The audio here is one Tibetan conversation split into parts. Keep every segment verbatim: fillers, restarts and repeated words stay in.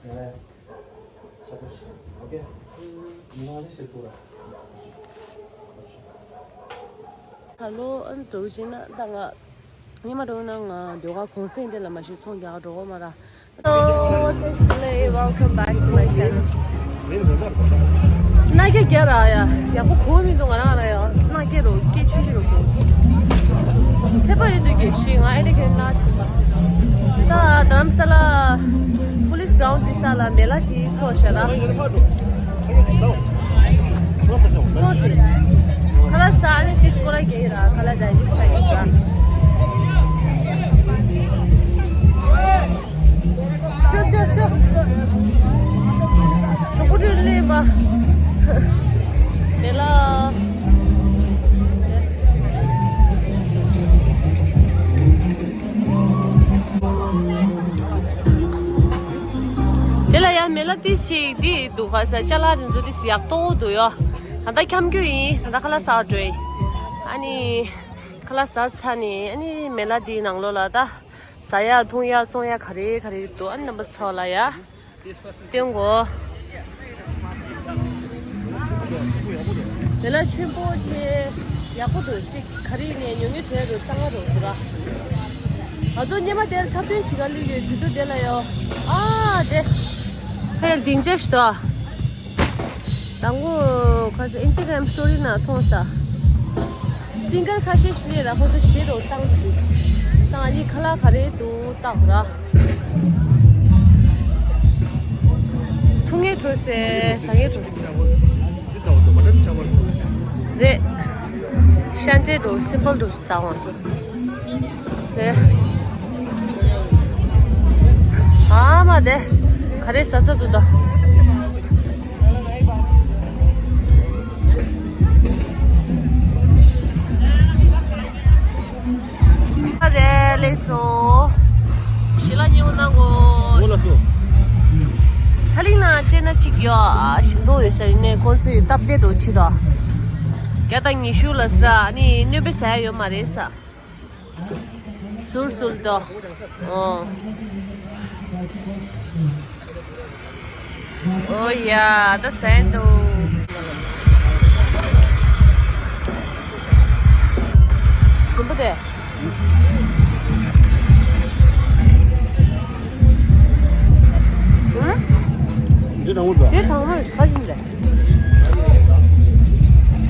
ད་ལོ་ཨན་འགྲོ་བཞིན་ན་ད་ང་ཉི་མ་འགྲོ་ན་ང་ཟློས་གར་གུང་སེང་དེ་ལ་མ་ཤི་ཚོང་རྒྱག་འགྲོ་གོ་མ་ར། Hello, Taste Delay, welcome back to my channel. ན་རྒྱ་རྒྱ་ར་ཡ་ཡག་པོ་གོ་མི་འདུག་ང་རང་ར་ཡ་ན་རྒྱ་རོ་སྐད་ཆུང་ཆུང་རོ་གོ་ཚེ་པ་ཡོད་འདུག་གི་ཤི་ང་ཨེ་རེ་གེ་ན་ཆེ་པ་ད་དྷ་རམ་ས་ལ་པུ་ལིས་གྲའུན་དེ་ས་ལ་མེ་ལ་ཞིག་སོ་ཤ་ར། ཁ་ལག་ཟ་ནི་ཏིས་སྐོར་ར་གེ་ར་ཁ་ལག་ཌའི་ཇེ་སི་ཊི་ཡོད་ར། ཤོ་ཤོ་ཤོ། སུ་ཀུ་ཊར་ལེན་པ། མེ་ལ། དེ་ལ་ཡང་མེ་ལ་ཏི་ཞིག་འདི་འདུག་ག་ས་ཅ་ལག་དེ་ཚོ་ཏི་ཡག་ཏོག་འདུག་ཡོ། ད་ལྟ་འཁྱམ་རྒྱུ་ཡིན། ད་ལྟ་ཁ་ལག་ཟ་འགྲོ་ཡིན། ཨ་ནི་ཁ་ལག་ཟ་ཚར་ནས་ཨ་ནི་མེ་ལ་འདིའི་ནང་ལོགས་ལ་ད་ཟ་ཡ་འཐུང་ཡ་བཙོང་ཡ་ག་རེ་ག་རེ་འདུག་ཨ་ནི་རྣམ་པ་ཚོ་ལ་ཡ། སྟོན་གོ། དེ་ལ་ཆེན་པོ་ཆེ་ཡག་པོ་འདུག་ཅིག་ག་རེ་ནས་ཉོ་ཉོ་བྲལ་འདུག་གཙང་མ་རུ་འདུག་ར། ང་ཚོ་སྙེ་མ་དེར་འཁྲབ་སྟོན་བྱེད་ག་ལུས་ཡོད་དུས་དུ་དེ་ལ་ཡོ། ཨ་དེ། ཧེ་ལ་དིང་ཅེ་ཤི་དོ། དང་པོ་ཁ་སི་ཨིན་སི་ཊ་གྷ་རམ་སི་ཊོ་རི་ནང་མཐོང་ས། སིང་གར་ཁ་ཤས་ཤིག་ལས་ར་ཁོ་ཚོ་ཞེ་རོ་བཏང་ཞིག་དང་ཨ་ནི་ཁ་ལག་ག་རེ་འདུག་བལྟ་དགོས་ར། འཐུང་ངེས་འགྲོ་སེ་ཟ་ངེས་འགྲོ་སེ། རེད། ཤ་འབྲས་འགྲོ་སིམ་པལ་འགྲོ་ཟ་བ་ཚོ། དེ། ཨ་མ་དེ། ག་རེ་ཟ་ས་འདུག་ད། ཨ་རེ་ལེགས་སོ། ཞི་ལ་ཉེ་བོ་ནང་གོ། ངོ་ལ་སོ། ཐ་ལིང་ན་ཅེ་ན་གཅིག་ཡོད་ཨ་ཞིམ་པོ་ཡོད་ས་ཡིན་ནས་ཁོང་ཚོས་སྟབས་བདེ་འགྲོ་ཆེ་ད། བརྒྱ་དང་ཉི་ཤུ་ལ་ས་ནི་གནོད་པའི་ཟ་ཡ་ཡོད་མ་རེད་ས། ཟུར་ཟུར་དོ། ཨོ། ཨོ་ཡ་ད་ཟན་དོ། ཟིན་པ་དེ། ཨ། འདི་དྲང་མོ་འདུག་དེ་དྲང་མོ་རེད་ཁ་ཅིག་རེད།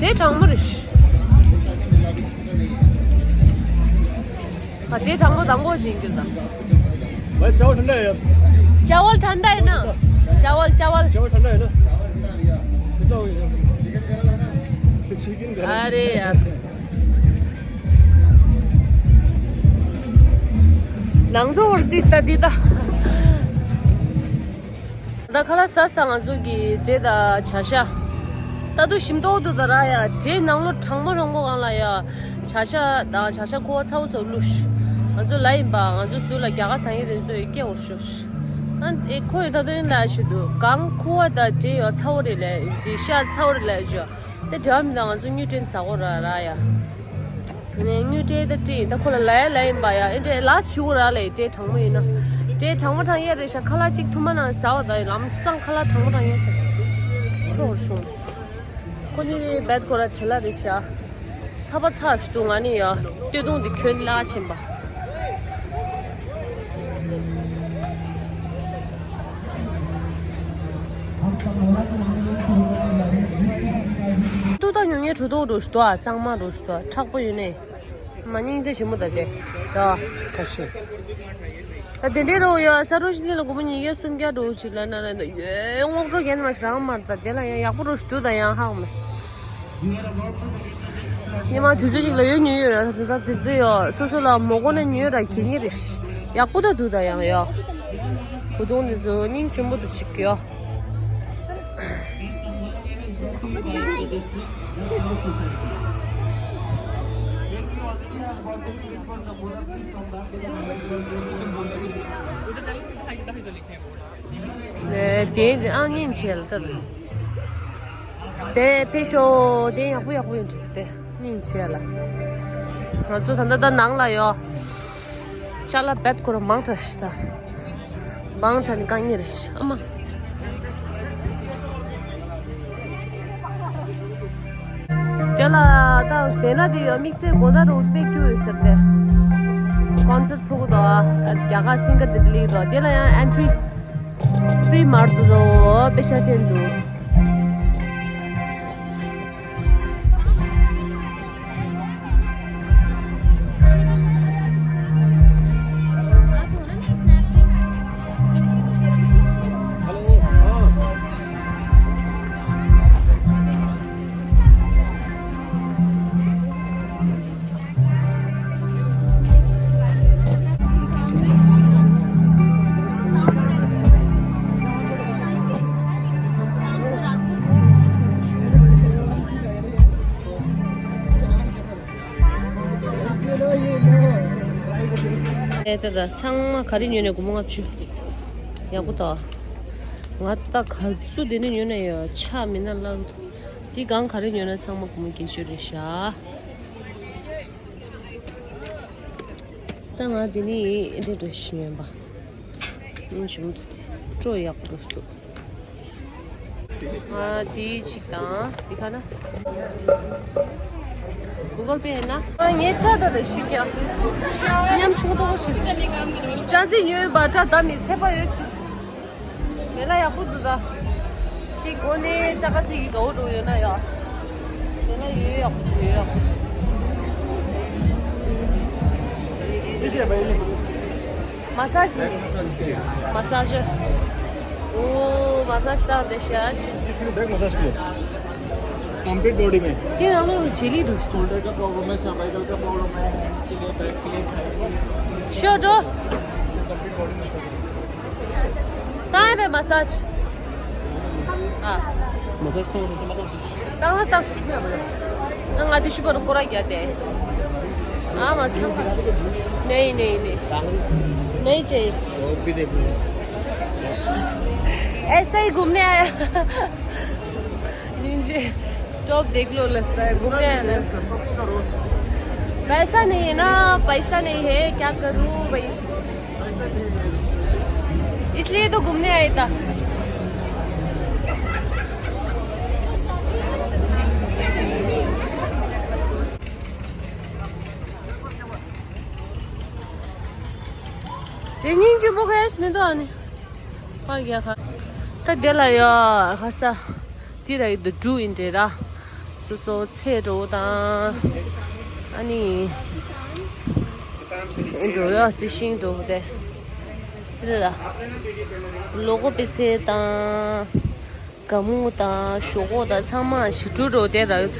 དེ་དྲང་མོ་རེད། ཨ་དེ་དྲང་པོ་དང་པོ་ཅིག་འགྱུར་དང་། भाई चावल ठंडा है यार। चावल ठंडा है ना? चावल चावल। चावल ठंडा है ना? ऐसा हो गया। चिकन गरम। अरे यार। ནང་ཚོ་འོར་རྩིས་ལྟ་འདི་ལྟ། ད་ཁ་ལག་ཟ་ས་ང་ཚོ་གི་འབྲས་དང་བྱ་ཤ། ད་དུང་ཞིམ་ཏོག་འདུག་ད་ར་ཡ་འབྲས་ནང་ལོ་གྲང་མོ་རང་མོ་གང་ལ་ཡ། བྱ་ཤ་དང་བྱ་ཤ་ཁོ་བ་ཚ་བོ་ཚོ་བླུགས། ང་ཚོ་ལ་ཡིན་པ་ང་ཚོ་ཟུར་ལ་རྒྱ་གར་ཟ་ཡིན་རེད་ཚོ་ཡི་སྐད་འོར་ཤོག་ཨ་ཨེ་ཁོ་ཡི་ད་དུང་ལ་ཞུ་འདུག་གང་ཁོ་བ་དང་འབྲས་ཡོ་ཚ་བོ་རེད་ལས་འདི་ཤ་ཚ་བོ་རེད་ལས་ཞུ། དེ་འབྲེལ་བ་མི་འདུག་ང་ཚོ་དངུལ་སྤྲད་ཟ་གོ་ར་ར་ཡ། ནས་དངུལ་སྤྲད་ད་སྤྲད་ཡིན་ད་ཁོ་ལ་ལ་ཡ་ལ་ཡིན་པ་ཡ་ཨེ་འདྲས་ལ་ཞུ་གོ་ར་ལས་འབྲས་གྲང་མོ་ཡིན་ན། འབྲས་གྲང་མོ་གྲང་ཡ་རེད་ཤག་ཁ་ལག་གཅིག་ཐུར་མ་ནང་ཟ་བ་ད་ལམ་སང་ཁ་ལག་གྲང་མོ་གྲང་ཡ་ཆགས་ཤོར་བྱུང་། ཁོ་ནི་རྦད་ཁོ་ར་བྲེལ་ལ་རེད་ཤག་ཚ་བ་ཚ་ཞུ་འདུག་ང་ནི་ཡ་སྟོད་ཐུང་འདི་གྱོན་ལ་ཕྱིན་པ། ཏུ་ད་ཉུང་ཉེ་གྲུ་ཏོག་འགྲོ་ཞུ་ཏོ་ཨ་གཙང་མ་འགྲོ་ཞུ་ཏོ་ཨ་མཁྲེགས་པོ་ཡོད་ནས། མ་སྙིང་རྗེ་ཞིམ་པོ་ད་དེ། ཡ། ད་ཤི། ད་དེ་འདྲའི་རོ་ཡ་ས་རུ་ཤི་ལི་ལ་དགུ་པོ་ཉིས་བརྒྱ་སུམ་བརྒྱ་འགྲོ་ཞིག་ལ་ན་ར་ད་ཡོད་སྔོག་འགྲོ་རྒྱན་མ་ཞིག་རང་མར་ད་དེ་ལ་ཡང་ཡག་པོ་རོ་ཞུ་ད་ཡང་ཧང་མ་སི། ཉི་མ་དུས་ཚོད་ཅིག་ལ་ཡོད་ཉོས་ཡོད་ར་ད་དེ་ཚོ་ཡོད་སོ་སོ་ལ་མོ་གོ་ན་ཉོས་ར་གྱིས་ཉེ་རེ་ཡག་པོ་ད་འདུག་ད་ཡང་ཡོད། བུ་དུང་འདི་ཚོ་སྙིང་ཞིམ་པོ་འདུག་ཅིག་ཡོད། དེ་ཨང་སྙིང་རྗེ་ལ་ད། དེ་ཕེབས་ཤོག་དེ་ཡག་པོ་ཡག་པོ་ཡོད་འདུག་དེ་སྙིང་རྗེ་ལ། ང་ཚོ་ད་ལྟ་ད་ནང་ལ་ཡོད། ཅ་ལག་རྦད་ཁོ་ར་མང་དྲགས་ཤི་ད། མང་དྲགས་ནས་དཀའ་ངལ་རེད་ཨ་མ། དེ་ལ་ད་བེ་ན་དེ་ཡོད་དམིགས་བསལ་གོ་ད་རུ་དཔེ་སྐྱུ་ཡོད་ཟེར་ཏེ། ཀོན་སར་ཚུགས་འདུག་རྒྱ་གར་སིང་གར་དེ་དྲི་ལིག་འདུག་དེ་ལ་ཡང་ཨན་ཊི་རི་ཧྥི་རི་མ་རེད་འདུག་དཔེ་ཤ་ཅན་འདུག་ཨེ་ད་ད་ཚང་མ་ག་རེ་ཉོས་ནས་སྒོར་མོ་ལྔ་བཅུ། ཡག་པོ་ད། ང་ད་ག་ཚོད་དེ་ནས་ཉོས་ན་ཡོད་ཆ་མིན་ན་ལག་འདི་གང་ག་རེ་ཉོས་ན་ཚང་མ་སྒོར་མོ་བརྒྱད་ཅུ་རེད་ཤག་ད་ང་འདི་ནས་འདི་འགྲོ་ཤེས་ཡོན་པ། ཨུ་ཞུམ་སྤྲོ་ཡག་པོ་འདུག་ཨ་དེའི་གཅིག་དང་འདི་ཁ་ན། Google Pay ཡིན་ན། ཨ་ངའི་སྐྲ་ད་ད་ཞིག་ཀྱང་། ཉམ་ཆུང་ཏོག་ཞིག་སྐྲ་འཛིན་ཡོད་པ་སྐྲ་ད་མི་ཚད་པ་ཡོད་ཚིག་མེ་ལ་ཡག་པོ་འདུག་ད། ཅིག་སྒོ་ནས་ཅ་ག་ཅིག་གི་དགའ་བོ་འགྲོ་ཡོད་ན་ཡ། མེ་ལ་ཡོད་ཡག་པོ་འདུག་ཡོད་ཡག་པོ་འདུག Massage. Massage. Oh, massage down the shirt. किसी को बैक मसाज किया। कंप्लीट बॉडी में। ये हम लोग जेली दूसरा। शोल्डर का प्रॉब्लम है, सर्वाइकल का प्रॉब्लम है, इसके लिए, बैक के लिए, थाइस के लिए। Sure, do. Complete body massage. कहाँ है बे मसाज? हाँ। मसाज तो होता है। ད་ང་ད། ང་ང་དེ་ཤུ་པར་སྐོར་ར་རྒྱག་དེ། ཨ་མ་ཚང་མ། नहीं, नहीं, नहीं। कांग्रेस। नहीं चाहिए। और भी देखना है। ऐसा ही घूमने आया। नीचे टॉप देख लो, लस रहा है, घूमने आया ना। पैसा नहीं है ना, पैसा नहीं है, क्या करूँ भाई। इसलिए तो घूमने आए था। དེ་སྙིང་རྗེ་པོ་ཁ་ཡས་མི་འདུག་ཨ་ནི། ཕ་གི་ཁ། ད་དེ་ལ་ཡ་ཁ་ས། དེ་ར་ཡི་དུ་འབྲུ་ཡིན་འདྲེ་ར། སོ་སོ་ཚེ་འགྲོ་དང་། ཨ་ནི། ཨེ་འགྲོ་ཡ་རྩི་ཤིང་འགྲོ་དེ། དེ་ལ། ལོ་གོ་པི་ཚེ་དང་། ག་མུ་དང་ཞོག་ཁོག་དང་ཚང་མ་ཞི་ཀྲུ་རོ་དེ་ར་ཡོད།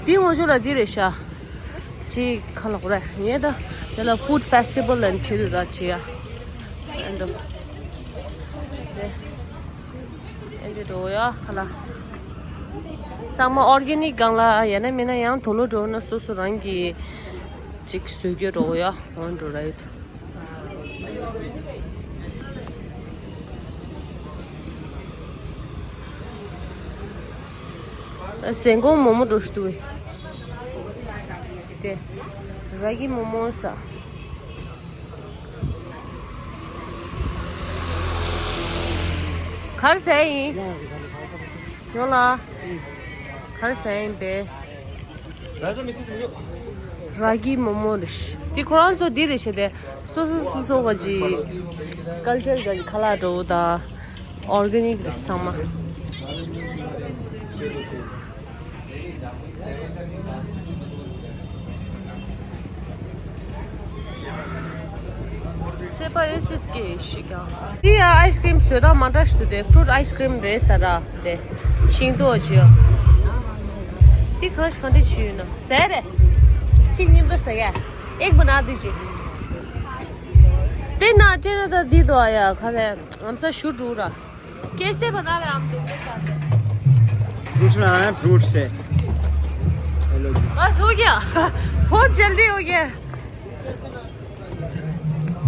དེ་ངོ་ཆོ་ལ་དེ་རེད་ཤག་ཅི་ཁ་ལོག་རེད་ངས་ད། དེ་ལ་ཧྥུཌ་ཕེ་སི་ཊི་བལ་ལ་འཁྲིད་རེད་ད་ཅི་ཡ། ཨེ་འགྲོ། དེ། ཨེ་འདི་འགྲོ་ཡ་ཁ་ལ། ཚང་མ་ཨོར་གེ་ནིག་སྒང་ལ་ཡང་ན་མིན་ན་ཡང་དུག་ལོག་འགྲོ་ན་སོ་སོ་རང་གི་ཅིག་བཟོས་རྒྱུ་འགྲོ་ཡ་འོང་འགྲོ་ར་ཡོད། ཟན་གོང་མོག་མོག་འགྲོ་ཞུ་དུ་བས། དེ། ར་གི་མོག་མོག་ཟ། གར་ཟ་ཡིན། ཡོང་ལ། གར་ཟ་ཡིན་པས། ར་གི་མོག་མོག་རེད། འདི་ཁོ་རང་ཚོ་འདི་རེད་བྱས་ཏེ། སོ་སོ་སོ་སོ་ག་ཅི། ཀལ་ཅར་ག་ཅི་ཁ་ལག་འགྲོ་ད། ཨོར་གེ་ནིག་རེད་ཚང་མ། ཚེ་པ་ཡོད་ཚེ་སྐྱེ་ཤི་ཀྱང་། འདི་ཡ་ཨའི་སི་ཀྲིམ་བཟོས་དང་མ་འདྲ་ཞིག་འདུག་སྟེ། ཕྲུ་ཊི་ཨའི་སི་ཀྲིམ་རེད་ཟེར་ར་སྟེ། ཤིང་ཏོག་ཅིག་ཡོད། འདི་གང་ཞིག་གང་འདྲ་ཞིག་ཡོད་ན་ཟེར་རེད། གཅིག་མཉམ་དུ་ཟེར་ཡ། एक बना दीजिए। དེ་ན་ཅེ་ན་ད་འདི་དོ་ཨ་ཡ་ག་རེ་ཨམ་ས་ཞུ་འགྲོ་ར། कैसे बना रहे आप दोनों साथ में? फ्रूट्स बनाना है, फ्रूट्स से। हेलो। बस हो गया। बहुत जल्दी हो गया।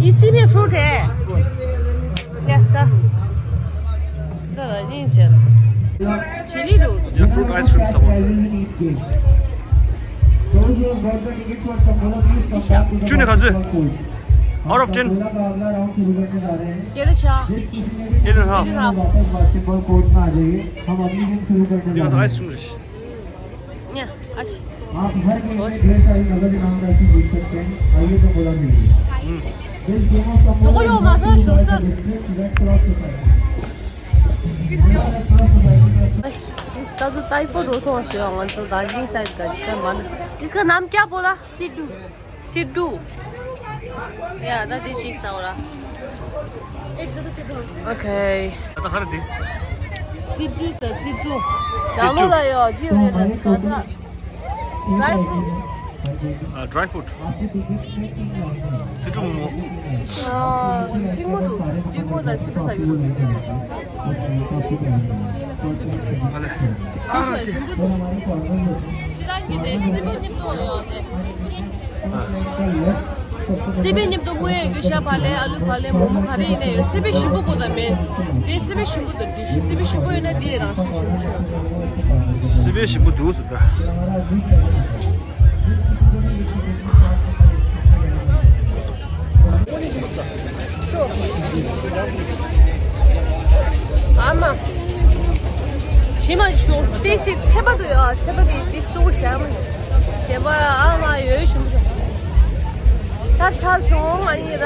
इसी में फ्रूट है। Yes sir. दादा, नहीं चल। चेरी दो। या फ्रूट आइसक्रीम सब। चुने खाजु। Out of ten. Eight and a half. Eight and a half. Ice cream. इसका नाम क्या बोला? सिद्धू। सिद्धू। या, ད་དེ་ཞིག་ཟ་འོ་ར། ཨོ་ཁེ། ད་ད་ཧར་དེ། སི་ཏུ་ཟེར། སི་ཏུ། སི་ཏུ། ཡང་ལོ་ལ་ཡོད། དེ་རེད་ལ་ག་ས། ཌ་རའི་ཕུ་རུཊ། ཨ། ཌ་རའི་ཕུ་རུཊ། སི་ཏུ་མོག་མོག། ཨ། ཀྲིག་མོག་འདུག་ཀྲིག་མོག་དང་སི་པན་ཟ་རྒྱུ་འདུག་ཨ་ལེ། ཨ་ཅེ། ཅི་ལ་གི་དེ་སི་པན་མཉམ་དུ་ཡོད་དེ། སི་པན་མཉམ་དུ་དངོས་ཡོད་རྒྱུ་ཤ་བག་ལེབ། ཨ་ལུ་བག་ལེབ། མོག་མོག་ག་རེ་ཡིན་ན་ཡོད། སི་པན་ཞིམ་པོ་དགོས་དང་མེད། དེ་སི་པན་ཞིམ་པོ་འདུག་དེ་སི་པན་ཞིམ་པོ་ཡོད་ན་དེ་རང་སི་ཞིམ་པོ་ཤོད། སི་པན་ཞིམ་པོ་འདུག་ཟེར་ད། ཨ་མ། ཞི་མ་ཞོག་སྟེ་ཞིག་ཚེ་པ་དུ་ཡོད། ཚེ་པ་དུ་ཡོད། དེ་སུ་ཞག་མ་ཞེས་པ། ཨ་མ་ཡོད་ཞུམ་ཞོག་ད་ཚ་སོང་ང་ཡིན་ར།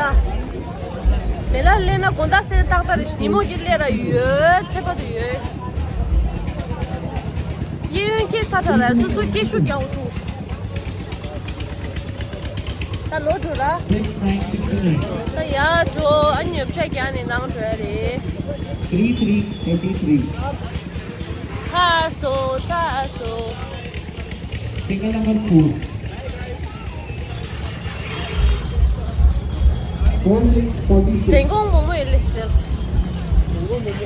མེ་ལ་ལས་ན་དགོང་དག་སེ་ཏག་ཏག་རེ་ཉིན་མོ་གི་ལས་ར་ཡོད། ཚེ་པ་དུ་ཡོད། གཡས་གཡོན་སྐྱེས་ས་ཐག་ར་སོ་སོ་སྐྱེས་ཤུགས་རྒྱག་འོ་ཐུག་ད་ལོ་འགྲོ་ར། ད་ཡར་འགྲོ། ཨ་ཉོབ་ཤ་རྒྱག་ནས་ནང་འགྲོ་ཡ་རེད། Three three thirty three. ཚར་སོང་། ཚར་སོང་། Single number four. Four six forty six. ཟན་གོང་མོག་མོག་ཡོད་ལེ་ཤི་ལེ། ཟན་གོང་མོག་མོག་ཡ་ད་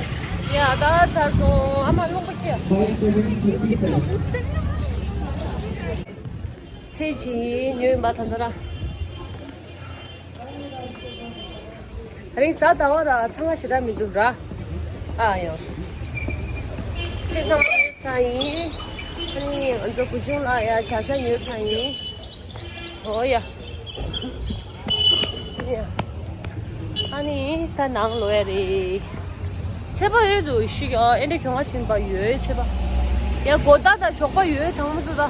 ཚར་སོང་། ཨ་མ་རླུང་པ་སྐྱེ། Five seven fifty seven. ཚེ་ཆེ་ཉོས་ཡིན་པ་ད་ད་ར། ད་རིང་གཟའ་ཟླ་བ་ར་ཚང་མ་ཞེ་དྲག་མི་འདུག་ར། ཨ་ཡང་། ཚེ་ཚང་མ་ཚང་ཡིན། ཨ་ནི་ང་ཚོ་བུ་ཆུང་ལགས་ཡ་བྱ་ཤ་ཉོས་ཚང་ཡིན། ཨོ་ཡ། ཡ། ཨ་ནི་ད་ནང་ལོག་ཡ་རེད། ཚེ་པ་ཡོད་འདུག་ཤི་ཡ། ཨེ་འདྲ་གྱོང་བ་ཕྱིན་པ་ཡོད་ཚེ་པ། ཡ་སྒོ་ད་ད་ཞོགས་པ་ཡོད་གྲང་མོ་འདུག་ད།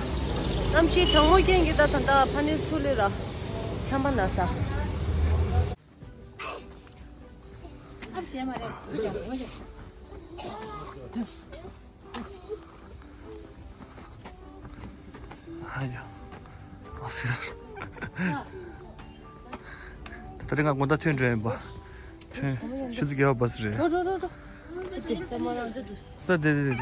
གནམ་གཤིས་གྲང་མོ་རྐྱེན་གྱིས་ད་ད་ད་ཕ་ནི་ཚུར་ལོས་ར། ཆམ་པ་ན་ས། ཨ་བྱས་མ་རེད། ཨ་ཡ། ཨ་སེར། ད་རེས་ང་དགོང་དག་ཐོན་འགྲོ་ཡིན་པ། ཐོན། ཆུ་ཚོད་བརྒྱད་པ་བ་སི་རེད། འགྲོ་འགྲོ་འགྲོ་འགྲོ། ད་དེ་དེ་དེ་དེ།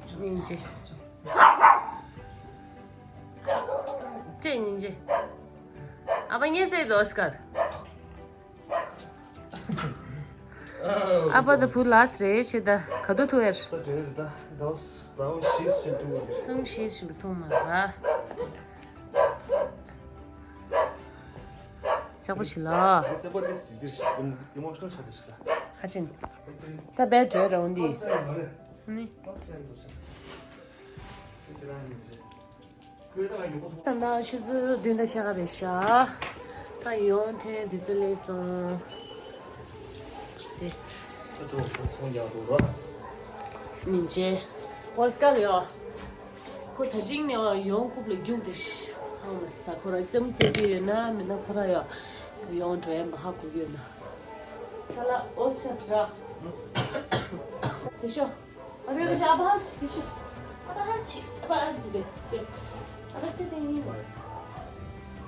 སྙིང་རྗེ། ཅེ་སྙིང་རྗེ། ཨ་ཕ་ངའི་ཚེ་དོ་སི་ཀར། ཨ་ཕ་ད་བུ་ལགས་རེད་ཤེས་ད་ག་དུས་ཐུག་ཡར། ད་དྲན་རེད་ད། ཟླ་བ་ཟླ་བ་བཞི་ཕྱིན་ཐུག་ཡོད་རེད། གསུམ་བཞི་ཕྱིན་ཐུག་མ་ར། ཅག་པོ་ཞིག་ལ། ད་སེམས་པ་ཏིས་ཟིག་དེར་ཞིག་ཨི་མོ་ཤི་ནལ་ཆགས་དེ་ཞིག་ད། ཧ་ཅིན། ད་བས་བྲོས་ར་འོན་ཏི། ནི། ད་ལྟ་ཆུ་ཚོད་བདུན་དང་ཕྱེད་ཀ་རེད་ཤག་ད་ཡོང་ཐེངས་དུས་ཚོད་སླེབས་སོང་། དེ། མིན་ཆེ། ཨོ་སི་ཀར་ཡོད། ཁོ་ད་ཅིང་ནས་ཡོང་རྐུབ་ལ་རྒྱུག་དེ་ཧང་མ་སི་ད་ཁོ་ར་ཙམ་ཙེ་གི་ཡོད་ན་མིན་ན་ཁོ་ར་ཡོད། ཡོང་འགྲོ་ཡ་མ་ཧ་གོ་གི་ཡོད་ན། ཆ་ལ་ཨོ་ཤ་སི་ར། དེ་ཤོ། ཨ་ཟེ་ཨ་ཟེ་ཨ་ཕ་ཧར་ཆི་ཨ་ཕ་ཧར་ཆི་ཨ་ཕ་ཧར་ཆི་དེ་དེ། ཨ་ཕ་ཆི་དེ་ཡིན། ཨ་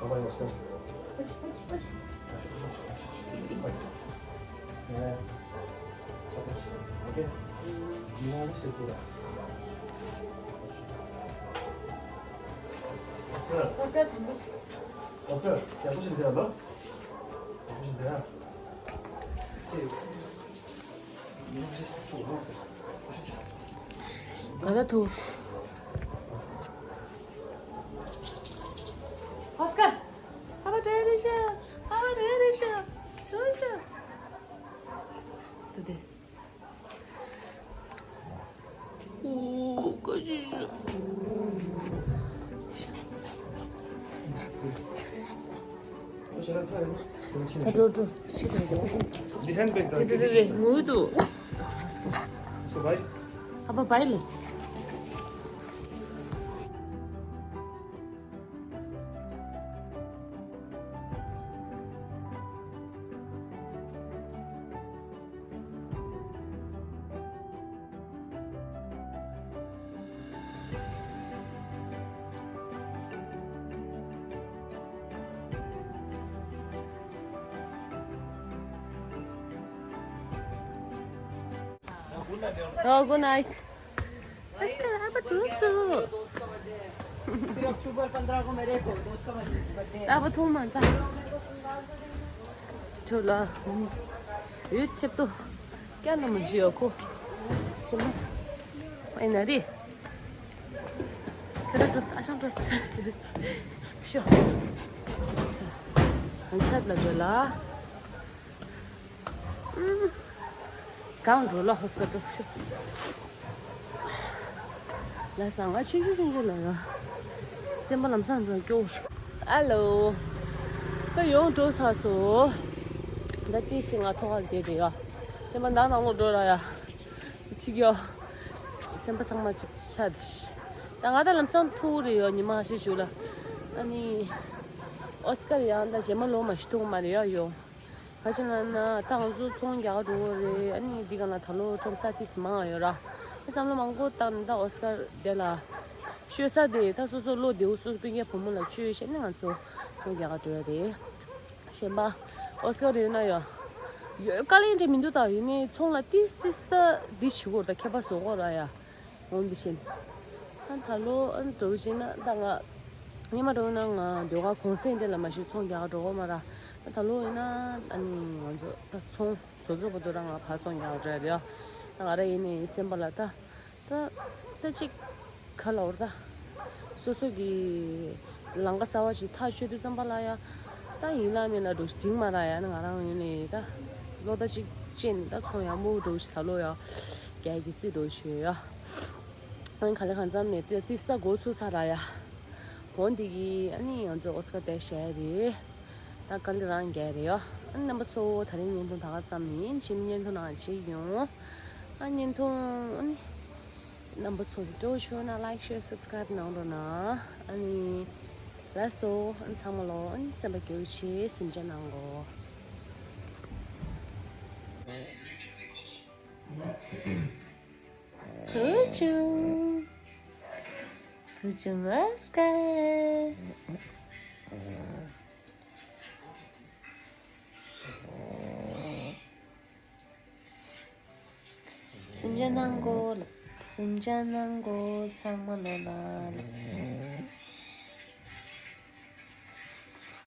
ཕ་ཡོང་སོང་། ཨ་ཆི་ཨ་ཆི་ཨ་ཆི། ཨ་ཟེ་ཆེན་པོ་ཆི། ཨ་ཟེ་ཡག་པོ་ཆི་འདི་ཡ་ལོ། ཡག་པོ་ཆི་འདི་ཡ། ག་ད་ཐུར། ཨོ་སི་ཀར། ཨ་ཕ་དྲན་རེ་ཤ། ཨ་ཕ་དྲན་རེ་ཤ། ཤོ་ཤ། དེ་དེ། ཨུ། ཀ་ཅི་ཤོ། ད་འགྲོ་འགྲོ། ཕྱི་དྲོ་འགྲོ། འདི་ཧན་བེག་དང་། དེ་དེ་དེ་དེ་ངུ་འདུག So bye. ཨ་བ་བའི་ལེས། Oh, good night. Let's go, have a tusu. फिर अक्टूबर पन्द्रह को मेरे को दोस्त का बर्थडे है। अब तुम मानता। चलो। YouTube तो क्या नाम है जी आपको? सुनो। ए नारी। करा ड्रेस, आशा ड्रेस। शो। अच्छा लग रहा। གང་འགྲོ་ལ་ཧོ་སྐད་སྒྲོག་ཤོག་ལ་ས་ང་ཆུང་ཆུང་ཆུང་ཆུང་ལ་ཡ། སེམས་པ་ལམ་སང་ཙང་སྐྱོ། ཨ་ལོ། ད་ཡོང་འགྲོ་ཚར་སོང་། ད་ཏི་ཤི་ང་ཐོག་ཁ་བསྡད་དེ་ཡ། སེམས་པ་ནང་ནང་ལོག་འགྲོ་ར་ཡ། ཅིག་ཡ། སེམས་པ་ཚང་མ་ཅིག་ཆགས་དེ། ད་ང་ད་ལམ་སང་ཐུག་རེ་ཡ་ཉི་མ་ཤི་ཞུ་ལ། ཨ་ནི། ཨོ་སི་ཀར་ཡང་ད་རྗེས་མ་ལོ་མ་ཤི་ཐུག་མ་རེད་ཡ་ཡོ། ག་ཅི་ན་ན་ད་ང་ཚོ་ཚོང་རྒྱག་ག་འགྲོ་གི་རེད། ཨ་ནི་འདི་ག་ན་ད་ལོ་ཁྲོམ་ས་ཏིས་མང་ཡོད་ར། ཨ་བསམ་བློ་མང་པོ་བཏང་ནས་ད་ཨོ་སི་ཀར་དེ་ལ་ཤོད་ས་དེ་ད་སོ་སོ་བློ་བདེ་བོ་སོ་སོ་སྤུན་ཀྱག་བུ་མོ་ལ་བཅོལ་བྱས་ནས་ང་ཚོ་ཚོང་རྒྱག་ག་འགྲོ་ཡ་རེད། གཞན་པ་ཨོ་སི་ཀར་ཡོད་ན་ཡོད། ཡོད་དཀའ་ལས་འདྲ་མི་འདུག་ད་ཡིན་ནའི་ཚོང་ལ་ཏིས་ཏིས་ད་འདི་བྱེད་དགོས་ར། ད་ཁྱད་པར་བཟོ་དགོས་ར་ཡ། འོང་འདི་བཞིན། ཨ་ད་ལོ་ཨ་འགྲོ་བཞིན་ན་ད་ང་། སྔོན་མ་འགྲོ་ན་ང་ཟློས་གར་གུང་སེང་འདྲ་ལ་མ་གཞི་ཚོང་རྒྱག་འགྲོ་གོ་མ་ར། ཨ་ད་ལོ་ཡིན་ན་ཨ་ནི་ང་ཚོ་ད་ཚོང་བཟོ་བཟོ་བོ་དུ་ར་ང་ཕར་ཚོང་རྒྱག་འགྲོ་ཡ་རེད་ཡ། ད་ང་ར་ཡིན་ནའི་སེམས་པ་ལ་ད་ད་ད་ཅིག་ག་ལ་འོར་ད། སོ་སོ་གི་ལམ་ཁ་གསར་བ་ཞིག་ཐག་ཆོད་དུས་ཙམ་པ་ལ་ཡ། ད་ཡིན་ལ་མིན་ལ་འགྲོ་ཞིག་འགྲིག་མ་ར་ཡ། ན་ང་རང་ཡིན་ནའི་ད་ལོ་ད་ཅིག་ཅན་ད་ཚོང་ཡག་མོ་འགྲོ་ཞིག་ད་ལོ་ཡ། རྒྱ་གི་རྩིས་འགྲོ་ཞིག་ཡ། ཨ་ནི་ག་ལེ་གང་འཚམ་ནས་ཏི་ཏི་སི་ད་འགོ་ཚུགས་ཚར་ར་ཡ། འོ་འདི་གི་ཨ་ནི་ང་ཚོ་ཨོ་སི་ཀར་དེ་བཞག་ཡ་རེད། ད་དཀའ་ལས་རང་རྒྱག་ཡ་རེད་ཡ། ཨ་ནི་རྣམ་པ་ཚོ་ད་རིང་བརྙན་ཐུང་ད་ག་ཙམ་ཡིན། ཕྱི་མི་བརྙན་ཐུང་ནང་བྱེད་ཡོང་། ཨ་བརྙན་ཐུང་ཨ་ནི་རྣམ་པ་ཚོ་གི་སྤྲོ་བོ་ཤོར་ན་ལའིག་ཤེར་སབ་སི་ཀ་རའིབ་གནང་རོགས་གནང་། ཨ་ནི་ལགས་སོ། ཨ་ནི་ཚང་མ་ལོ་ཨ་ནི་སེམས་པ་སྐྱིད་པོ་བྱེད། གཟིམ་འཇག་གནང་གོ། བུ་ཆུང་། བུ་ཆུང་ཨོ་སི་ཀར། གཟིམ་འཇག་གནང་གོ། གཟིམ་འཇག་གནང་གོ། ཚང་མ་ལོ་ལ།